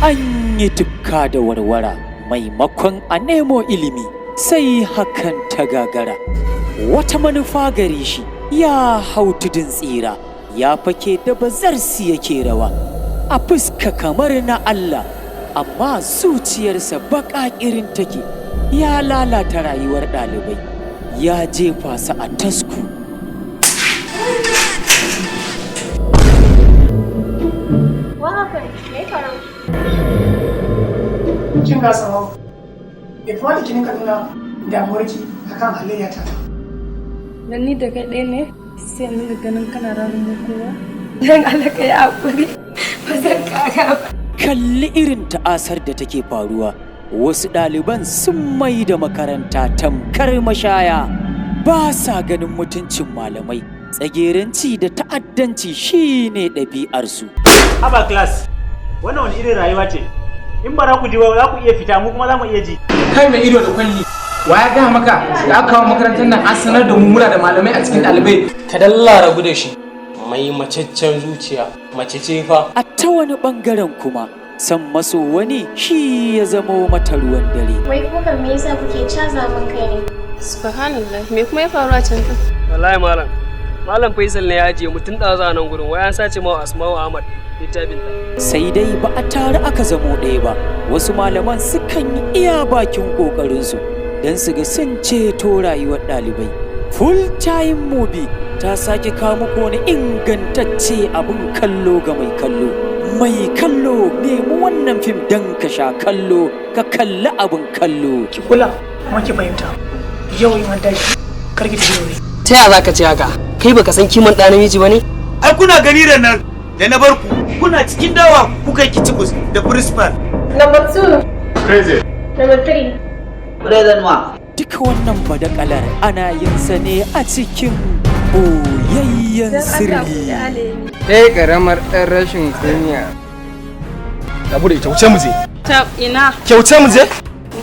An yi tufka da warwara maimakon a nemo ilimi sai hakan ta gagara. Wata manufa gare shi ya hau tudun tsira ya fake da bazarsi yake rawa. A fuska kamar na Allah, amma zuciyarsa baƙa irin take ya lalata rayuwar ɗalibai, ya jefa su a tasku. What happened? Me ya faru? Kin ga Sama'u, bai kamata ki rinka nuna damuwarki akan halayyata ba. Dan ni da kai ɗaya ne sai in dinga ganin kana rarumo kowa. Dan Allah ka yi haƙuri, ba zan ƙara ba. Kalli irin ta'asar da take faruwa, wasu ɗaliban sun mai da makaranta tamkar mashaya, ba sa ganin mutuncin malamai, tsageranci da ta'addanci shine ɗabi'arsu. Haba class, wannan wani irin rayuwa ce? In ba za ku ji ba za ku iya fita, mu kuma za mu iya ji. Kai mai ido da kwalli, wa ya gaya maka da aka kawo makarantar nan an sanar da mu muna da malamai a cikin ɗalibai? Ka dalla rabu da shi. Mai macaccen zuciya, mace ce fa. A ta wani ɓangaren kuma, san maso wani shi ya zamo mata ruwan dare. Wai ku kan me yasa kuke caza min kai ne? Subhanallah, me kuma ya faru a can din? Wallahi malam, Malam Faisal ne ya ajiye mutum ɗazu a nan gurin, wai an sace mawa Asma'u Ahmad littafin ta. Sai dai ba a tare aka zamo ɗaya ba, wasu malaman sukan yi iya bakin ƙoƙarinsu don su ga sun ceto rayuwar ɗalibai. Full Time Movie ta sake kawo muku wani ingantacce abin kallo ga mai kallo. Mai kallo, nemi wannan fim don ka sha kallo, ka kalli abin kallo. Ki kula kuma ki fahimta. Yau in an tashi, kar ki tafi wuri. Ta yaya zaka ce haka? Kai baka san kiman ɗa namiji ba ne? Ai kuna gani da nan da na bar ku kuna cikin dawa kuka yi kicibus da principal. Number 2. Present. Number 3. Present ma. Duka wannan badakalar ana yin sa ne a cikin boyayyen Dan Allah ku sirri. kyale ni. Ɗaya ƙaramar ɗan rashin kunya. Rabu da ita, wuce mu je. Ta ina? Ke wuce mu je.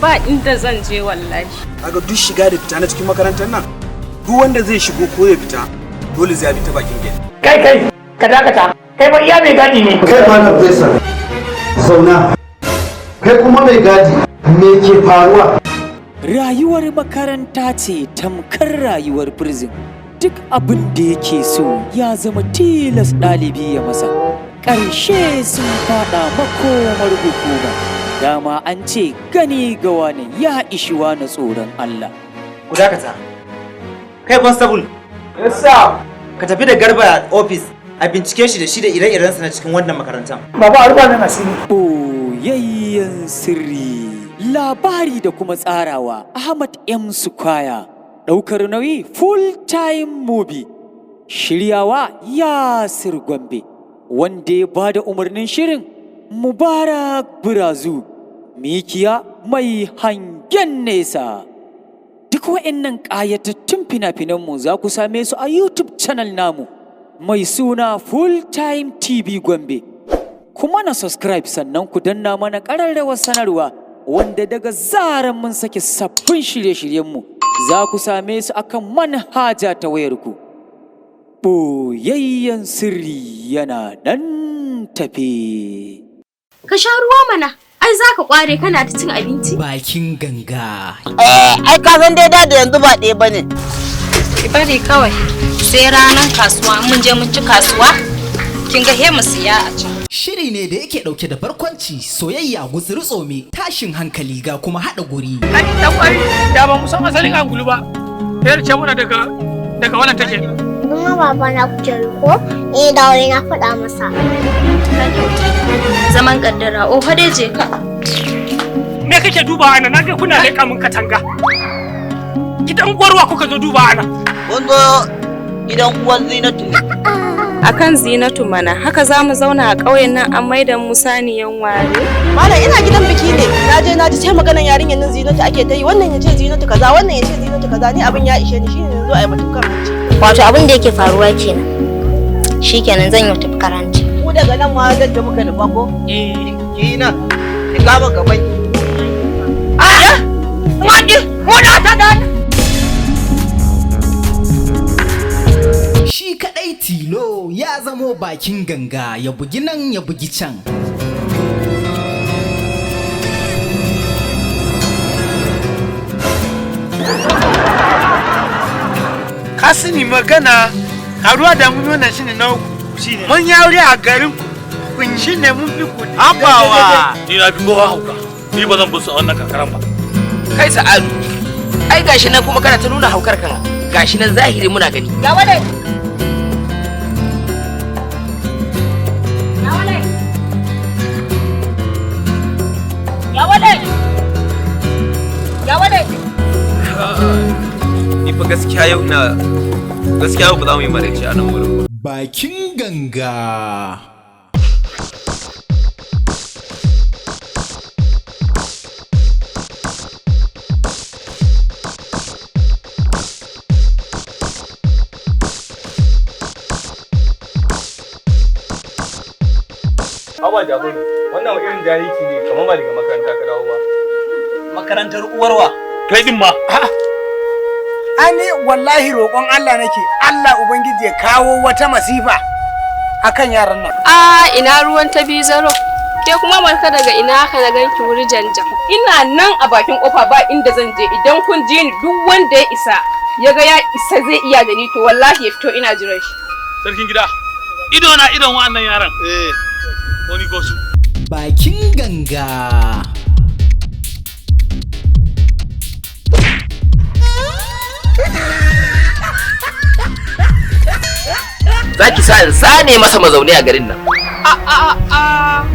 Ba inda zan je wallahi. Kaga duk shiga da fita na cikin makarantar nan, duk wanda zai shigo ko ya fita dole zai bi ta bakin gate. Kai kai, ka dakata. Kai ba iya mai gadi ne. Kai Malam Faisal, zauna. Kai kuma mai gadi, me ke faruwa? Rayuwar makaranta ce tamkar rayuwar prison. Duk abin da yake so ya zama tilas ɗalibi ya masa. Ƙarshe sun faɗa makomar hukuma. Dama an ce gani ga wani ya ishi wani tsoron Allah. Ku dakata. Kai constable. Yes sir. Ka tafi da Garba office a bincike shi da shi da ire-irensa na cikin wannan makarantar. Baba, a rufa min asiri. Ɓoyayyen sirri. Labari da kuma tsarawa Ahmad M. Sukwaya. Ɗaukar nauyi Full Time Movie. Shiryawa Yasir Gombe. Wanda ya ba da umarnin shirin Mubarak Burazu. Mikiya mai hangen nesa. Duk wa'innan ƙayatattun fina-finanmu za ku same su a YouTube channel namu mai suna Full Time TV Gombe. Kuma na subscribe sannan ku danna mana ƙararrawar sanarwa, wanda daga zaran mun sake sabbin shirye-shiryenmu za ku same su akan manhaja ta wayarku. Ɓoyayyen sirri yana nan tafe. Ka sha ruwa mana. Ai za ka kware kana ta cin abinci. Bakin ganga. Eh, ai ka san dai da yanzu ba ɗaya bane. Ki bari kawai. Sai ranar kasuwa mun je mun ci kasuwa. Kin ga he mu siya a can. Shiri ne da yake dauke da barkwanci, soyayya, gutsiri tsome, tashin hankali ga kuma haɗa guri. Ai dan kwari da ba mu san asalin angulu ba. Yar ce muna daga wannan take. Kuma baba na kuke ko? Eh, dawo na faɗa masa. Ka kyauta. Zaman kaddara. Oh, dai je ka. Me kake duba ana? Na ga kuna leƙa min katanga. Gidan uwarwa kuka zo duba ana? Mun zo gidan uwan Zinatu ne. Akan Zinatu mana, haka za mu zauna a ƙauyen nan an maida mu saniyan ware. Malam, ina gidan biki ne. Na je na ji sai maganan yarinyar nan Zinatu ake ta yi. Wannan ya ce Zinatu kaza, wannan ya ce Zinatu kaza. Ni abin ya ishe ni, shine yanzu a yi batun kan hanci. Wato abin da yake faruwa kenan. Shikenan, zan yi tafi karanci. Mu daga nan ma zan da muka nufa ko? Eh, ki nan. Ki kama gaban ki. Ah! Wani, wani ta da Shi kaɗai tilo ya zamo bakin ganga, ya bugi nan ya bugi can. Ka sani magana karuwa da mun wannan shine na uku. Mun yi aure a garin ku shine mun fi ku. Habawa. Ni na fi kowa hauka. Ni ba zan bi su a wannan karkaran ba. Kai Sa'adu, ai gashi nan kuma kana ta nuna haukar kan gashi nan zahiri muna gani. Ga wadai. Ga wadai. Ga wadai. Ga wadai. Ni fa gaskiya yau na gaskiya ba za mu yi maraice a nan wurin ba. Bakin ganga. Haba Jafaru, wannan irin jahilci ne kamar ba daga makaranta ka dawo ba. Makarantar uwarwa. Kai din ma. Ani wallahi roƙon Allah nake, Allah Ubangiji ya kawo wata masifa akan yaran nan. A ina ruwan ta bizaro. Ke kuma marka daga ina haka na ganki wuri janjan. Ina nan a bakin kofa ba inda zan je, idan kun ji ni duk wanda ya isa ya ga ya isa zai iya da ni, to wallahi ya fito ina jiran shi. Sarkin gida, ido na idon wa'annan yaran. Eh. Wani gosu. Bakin ganga. Za ki sa in zane masa mazauni a garin nan. A a a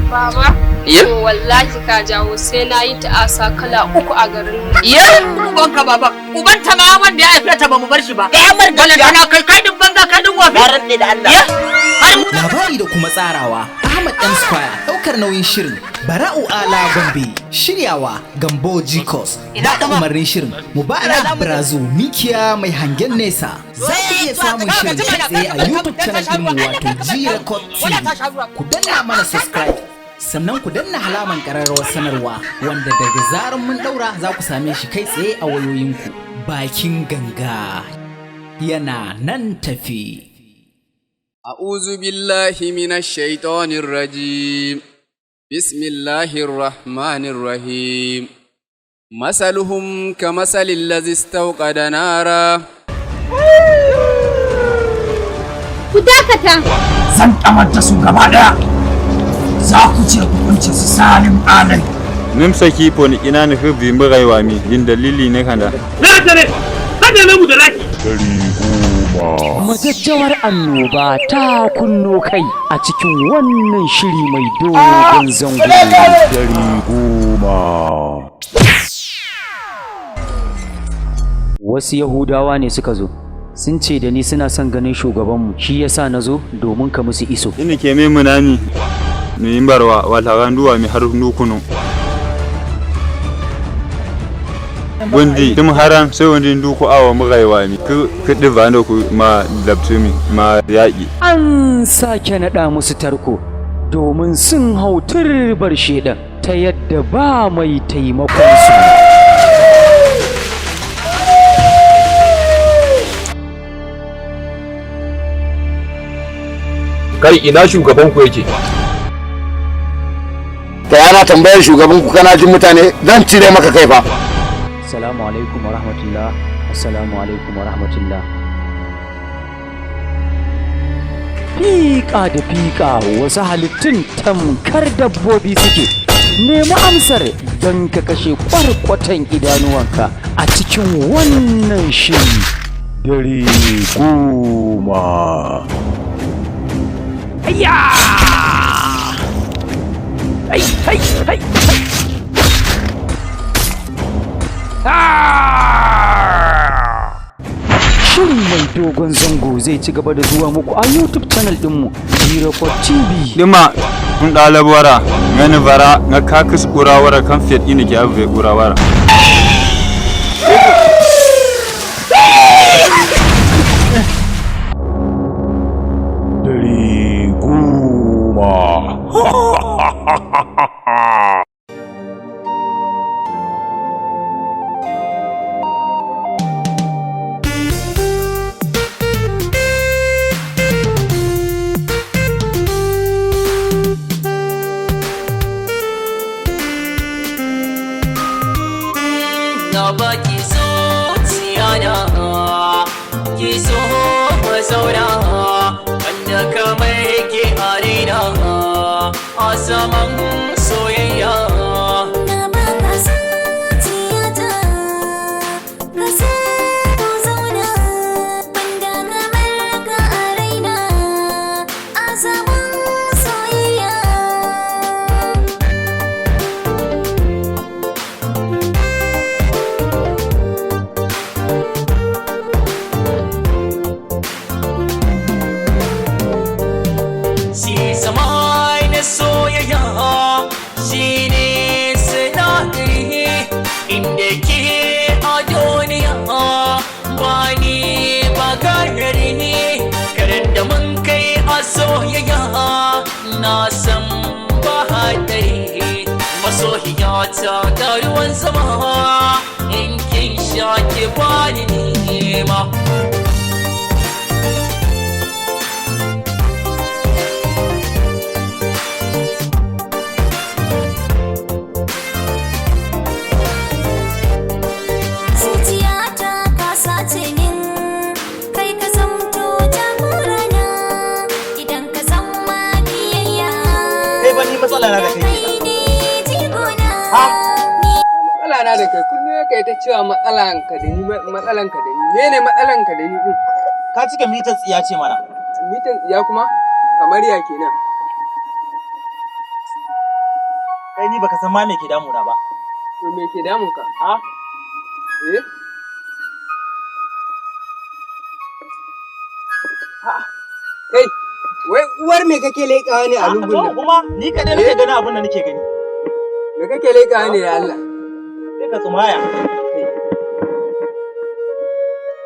baba. Iya? To wallahi ka jawo sai na yi ta'asa kala uku a garin nan. Iya? Ubanka baba, ubanta ma wanda ya haife ta ba mu bar shi ba. Balantana kai kai din banza kai din wafi. Na rantse da Allah. Labari da kuma tsarawa Ahmad M Square, ɗaukar nauyin shirin Bara'u Ala Gombe, shiryawa Gambo Jikos, bada umarnin shirin Mubarak Brazu Mikiya mai hangen nesa. Za ku iya samun shirin kai tsaye a YouTube channel ɗinmu wato G Record TV. Ku danna mana subscribe, sannan ku danna halaman ƙararrawar sanarwa, wanda daga zaran mun ɗaura za ku same shi kai tsaye a wayoyinku. Bakin ganga yana nan tafi. أعوذ بالله من الشيطان الرجيم. بسم الله الرحمن الرحيم. مثلهم كمثل الذي استوقد نارا. Ku dakata! Zan kamar da su gaba daya. Za ku ce ku kunce su salim alai. Nimsaki poni ina nufi bimbi rayuwa mi yin dalili ne kanda. Na tare, na mu da laki. Majajjawar annoba ta kunno kai a cikin wannan shiri mai dogon zango. 10. Wasu Yahudawa ne suka zo, sun ce da ni suna son ganin shugabanmu, shi yasa na zo domin ka musu iso. Ina ke mai munani mi barwa wala ganduwa mi har nukunu. Wundi tum haram sai wundi nduku awa mu rayuwa mi ku kudi bando ku ma labtumi ma yaƙi. An sake naɗa musu tarko domin sun hau turbar shedan ta yadda ba mai taimakon su. Kai ina shugaban ku yake? Ka yana tambayar shugaban ku kana jin mutane zan cire maka kai fa. Assalamu alaikum wa rahmatullah. Assalamu alaikum wa rahmatullah. Fiƙa da fiƙa wasu halittun tamkar dabbobi suke. Nemi amsar don ka kashe kwarkwatan idanuwanka a cikin wannan shiri. Dare 10. Ayya! Ai, ai, ai, ai. Shirin mai dogon zango zai ci gaba da zuwa muku a YouTube channel ɗinmu G-Record TV. Dima kun ɗalabwara ngani bara nga kakis ƙurawara kan fiyat ina ke abu ƙurawara. Dare 10. Na baki zuciya na. Ki so mu zauna, wanda kamar ke arena a saman soyayya. Na baka zuciyata, ka so mu zauna, banda kamar ka a raina a zaman soyayya. Shi zama na soyayya shi ne sinadari inda ke a duniya ba ni ba garari, karin da mun kai a soyayya na san ba hadari. Masoyiya ta ga ruwan zama, in kin sha ki bani nema. Zuciyata ka sace min, kai ka zamto jagorana, idan ka zama biyayya. Kai ba ni matsala na da kai. Kai ne jigona. Matsala na da kai kullum ya kai ta cewa matsalan ka da ni, matsalan ka da ni. Mene matsalan ka da ni din? Ka cika mitan tsiya ce mana. Mitan tsiya kuma kamar ya kenan? Kai ni baka san ma me ke damuna ba. To me ke damun ka? A? Eh? A'a. Kai, wai uwar me kake leƙawa ne a lungun To nan? kuma ni kadai nake gani abin da nake gani. Me kake leƙawa ne da Allah? Sai ka tsumaya.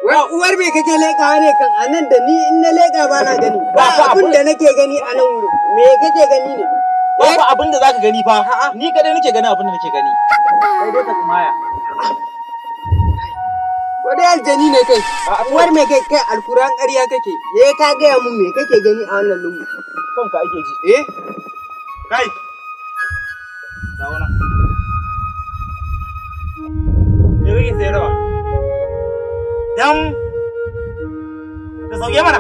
Wai uwar me kake leƙawa ne kan anan da ni in na leƙa ba na gani. Ba abin da nake gani a nan wurin. Me kake gani ne? Babu abin da zaka gani fa. Ni kadai nake gani abin da nake gani. Kai dai ka tsumaya. Ko dai aljani ne kai? Uwar me kai kai alkuran ƙarya kake? Ye ka gaya mun me kake gani a wannan lungu? Kanka ake ji. Eh? Kai. Dawo nan. Me kake sayarwa? Dan da sauke mana.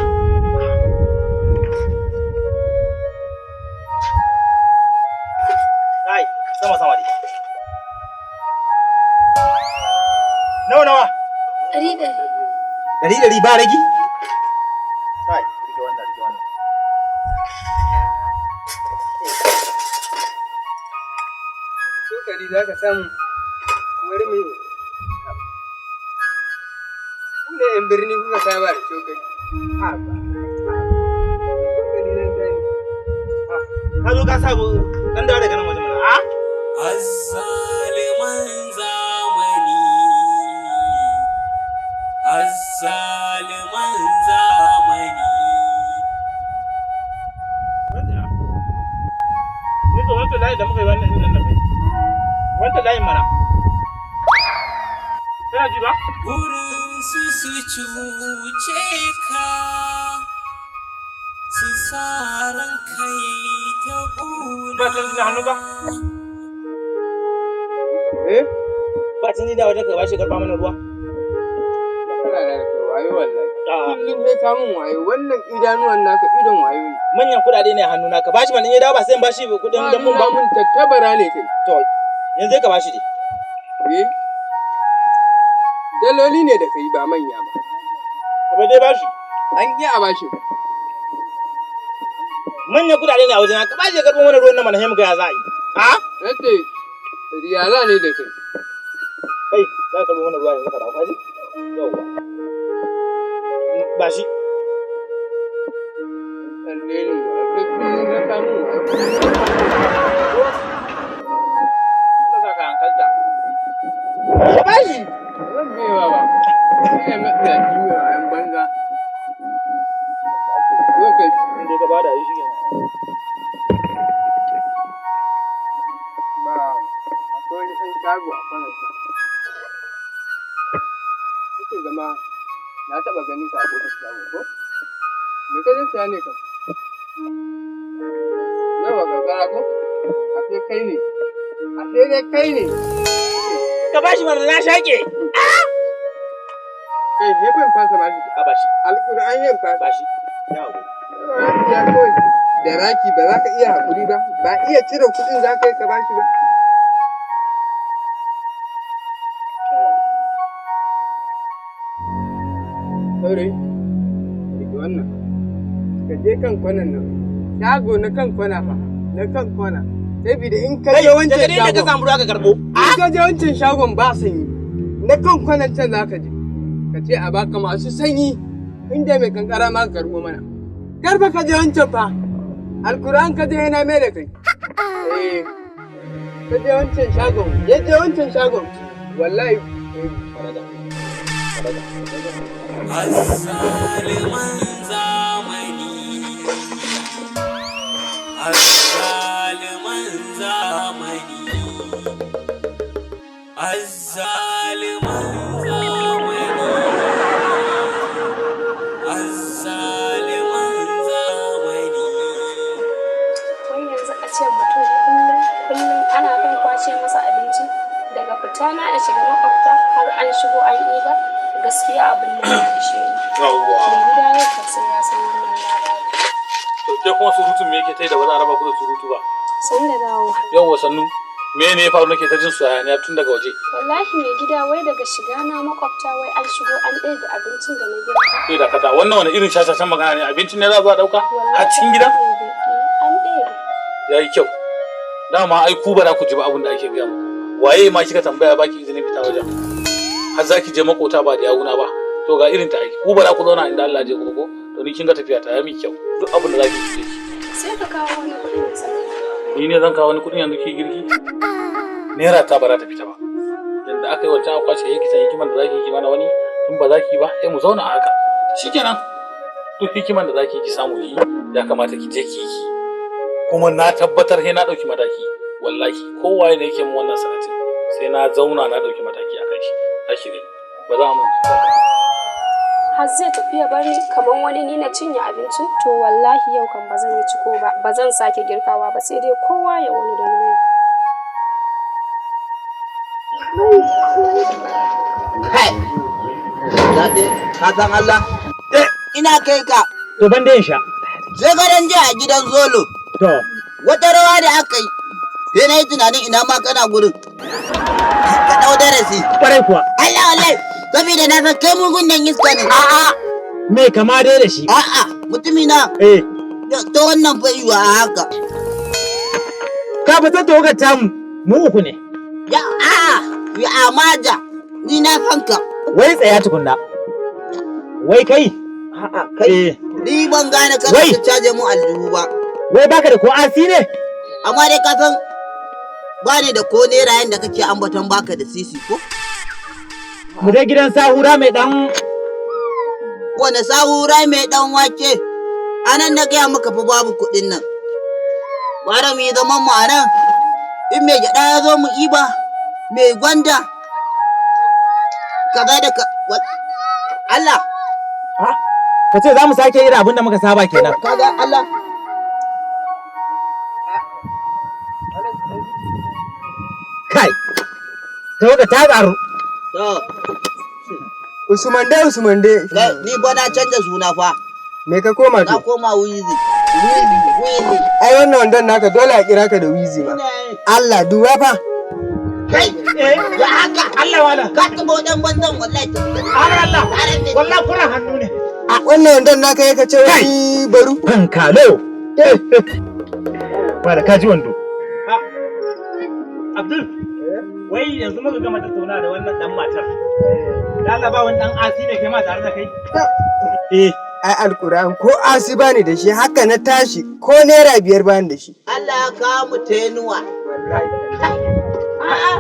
Kai, sama sama dai. Nawa nawa? Ɗari ɗari. Ɗari ɗari ba ragi? Kai, rike wannan, rike wannan. Cokali za ka samu wani mai. Ku ne 'yan birni kuka saba da cokali. Ha ba. Cokali nan sani. Ka zo ka sa dan dawo daga nan wajen mana. A? Azzaliman zamani, azzaliman zamani. Ni ko wancan layin da muka yi wannan ɗin nan da kai. Wancan layin mana. Kana ji ba? Burin su su cuce ka, su sa ranka yi ta ƙuna. Ba canji na hannu ba? Eh? Ba canji da wajen ka ba shi karɓa mana ruwa. Matsala na da kai wayo wallahi. Kullum sai ka mun wayo, wannan idanuwan naka idon wayo ne. Manyan kuɗaɗe ne a hannuna, ka bashi mana in ya dawo ba sai in bashi kuɗin dan mun ba. Mun tattabara ne kai. To yanzu ka bashi dai. Eh? Daloli ne da kai ba manya ba. Ka bai dai bashi. An ƙi a bashi. Manyan kuɗaɗe ne a wajen ka bashi ya karɓo mana ruwan nan mana sai mu ga ya za a yi. A? Nace riyala ne da kai. Kai za ka karɓo mana ruwa yanzu ka dawo ka ji? Yawwa. Bashi. Tsalle ne wa kai kullum sai ka mun wayo. Ka ka hankalta. Ka bashi. Ba zan biyewa ba. Ni ne matsiyaci mai wayan banza. Zo kai. In dai ka bada shi kenan. Ba akwai wani ɗan shago a kwanarsa. Nake zama na taɓa ganin ka a ƙofar shago ko? Me ka je siya ne kam? Yawa kankara ko? Ashe kai ne. Ashe dai kai ne. Ka bashi mana na shaƙe. Kai, hefin fasa ba shi. A bashi. Alƙur'an yin fasa. Bashi. Yawo. Ya kawai da raki ba za ka iya haƙuri ba, ba iya cire kuɗin za ka yi ka bashi ba. Saurayi, rike wannan. Ka je kan kwanan nan. Shago na kan kwana fa, na kan kwana. Saboda in ka je wancan daga inda ka shagon. samu ruwa ka karɓo. In ka je wancan shagon ba sanyi. Na kan kwanan can za ka je. Ka ce a baka masu sanyi. Inda mai kankara ma ka karɓo mana. Kar fa ka je wancan fa. Alkur'an ka je yana mai da kai. Eh. Ka je wancan shagon. Ya je wancan shagon. Wallahi. Azzaliman zamani. Azzaliman zamani. Azzaliman zamani. Azzaliman zamani. Wai yanzu a ce mutum kullum kullum ana kan kwace masa abinci daga fita na a shiga makwabta har an shigo an ɗiba gaskiya abin nan ya ishe ni. Yawwa. Mai gida yau kan sai ya san wannan labari. To ke kuma surutun me yake tai da ba za a raba ku da surutu ba. San da dawo. Yawwa sannu. Me ne ya faru nake ta jin su hayaniya tun daga waje? Wallahi mai gida wai daga shiga na makwabta wai an shigo an ɗebe abincin da na girka. Sai dakata wannan wani irin shashashan magana ne abincin ne za a zo a dauka har cikin gida? An ɗebe. Yayi kyau. Dama ai ku ba za ku ji ba abin da ake gaya muku. Waye ma kika tambaya baki izinin fita wajen? Har za ki je makota ba da yawuna ba. To ga irin ta aiki. Ku ba za ku zauna inda Allah ya je ku ba ko? To ni kin ga tafiya ta ya mi kyau. Duk abin da za ki yi ki je ki. Sai ka kawo wani kuɗin ya saka. Ni ne zan kawo wani kuɗin yanzu ki girki? Naira ta ba za ta fita ba. Yanda aka yi wancan aka kwashe yake san hikiman da zaki yi mana wani in ba za ki ba sai mu zauna a haka. Shikenan. Duk hikiman da zaki yi ki samu yi ya kamata ki je ki yi. Kuma na tabbatar sai na ɗauki mataki. Wallahi kowaye ne yake min wannan sanatin sai na zauna na ɗauki mataki a kan shi. Za ki gani. Ba za mu Har zai tafi ya bar ni kamar wani ni na cinye abincin to wallahi yau kan ba zan yi ciko ba ba zan sake girkawa ba sai dai kowa ya wani da yunwa. Kai! Zaɓe, ka san Allah? Ina kai ka. To ban da sha. Shekaran jiya a gidan Zolo. To. Wata rawa da aka yi. Sai na yi tunanin ina ma kana gurin. Ka ɗau darasi. Kwarai kuwa. Allah wallahi. Saboda na san kai mugun nan iska ne. A'a. Me kama dai da shi. A'a, mutumi na. Eh. Ta wannan fa yiwa a haka. Ka fitar tawagar tamu mu uku ne. Ya a'a, ya amaja. Ni na san ka. Wai tsaya tukunna. Wai kai. A'a, kai. Ni ban gane kana Wai. ta caje mu aljihu ba. Wai baka da ko asi ne? Amma dai ka san ba ni da ko naira yanda kake ambaton baka da sisi ko? Mu je gidan sahura mai dan Wane sahura mai dan wake? Anan na gaya maka fa babu kuɗin nan. Bara mu yi zaman mu anan. In mai gyaɗa ya zo mu iba, mai gwanda. Kaza da ka... Allah! Ka ce za mu sake irin abin da muka saba kenan. Kaga Allah. Kai. Tawaga ta ƙaru. Usman dai Usman dai. Kai, ni ba na canza suna fa. Me ka koma Na to? koma Wizi. Wizi. Ai wannan wandon naka dole a kira ka da Wizi ma. Allah duba fa. Kai! Ya haka! Allah wala! Ka taɓa wajen banzan wallahi. Allah! Wallahi kuna hannu ne. Wannan wandon naka ya kace wani baru. Fankalo. Wala ka ji wando. Abdul, wai yanzu muka gama tattauna da wannan dan matar. Da Allah ba wani dan asi ne kai ma tare da kai. Eh. Ai alkur'an ko asi bani da shi haka na tashi ko naira 5 bani da shi. Allah ya kawo mu tenuwa. A'a,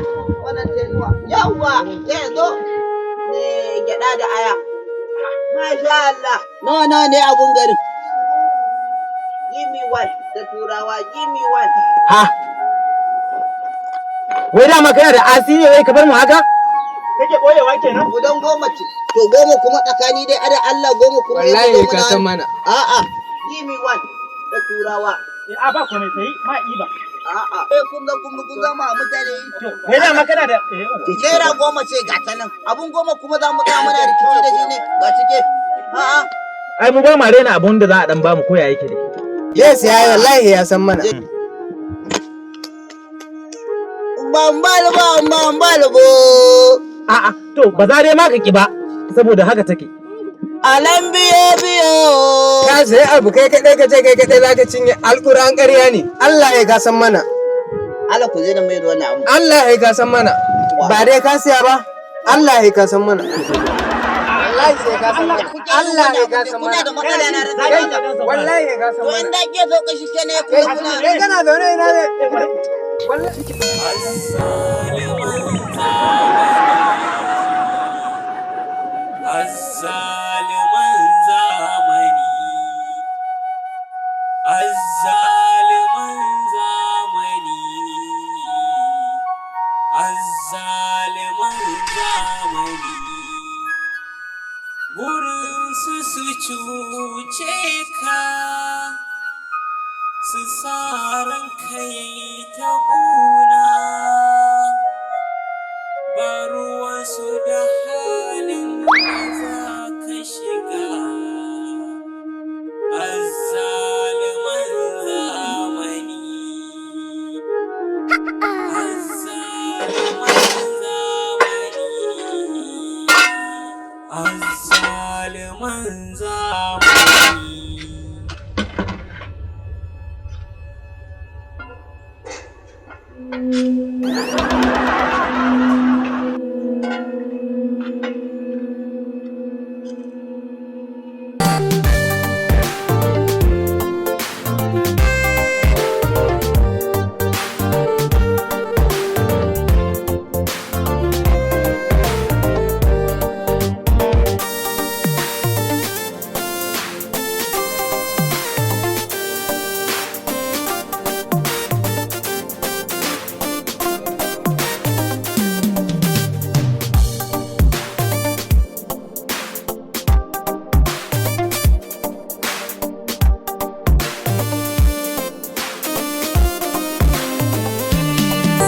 wannan tenuwa. Yawwa, ke zo. Me gyaɗa da aya. Masha Allah. Nawa nawa ne abun garin? Give me one. Da turawa, give me one. Ha. Wai dama kana da asi ne wai ka bar mu haka? Kake boyewa kenan? Gudan 10 ce. To 10 kuma tsakani dai ada Allah 10 kuma ya Wallahi zo ka muna- san mana. A'a, give me one. Da turawa. A ba komai sai ma iba. A'a. Eh kun ga kun zama mutane. Wai dama kana da ₦10 ce ga ta nan. Abun 10 kuma za mu tsaya muna rikici da shi ne ga cike. A'a. Ai mu ba ma rena abun da za a dan bamu ko ya yake dai. Yes ya wallahi ya san mana. Bambalbo bambalbo. A'a to ba za dai ma ka ki ba saboda haka take. Alan biyo biyo. Ka sayi abu kai kaɗai ka ce kai kaɗai za ka cinye alƙur'an ƙarya ne. Allah ya gasan mana. Allah ku zai da mai da wannan abu. Allah ya gasan mana. Ba dai ka siya ba. Allah ya gasan mana. Wallahi sai ka san mana. Allah ya gasan mana. Kuna da matsala na rantsa. Wallahi ya gasan To mana. in da ke zo kashi sai ne ku kuna. Kai kana zaune ina ne. Wallahi. Azzaliman zamani, azzaliman zamani, azzaliman zamani, burinsu su cuce ka, su sa ranka yayi ta ƙuna. Ba ruwansu da halin da za ka shiga. Azzaliman zamani, azzaliman zamani, azzaliman zamani.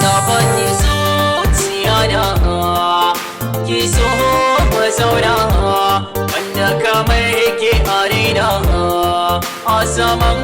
Sabon zuciya na ki so mu zauna wanda kamar ke a raina a saman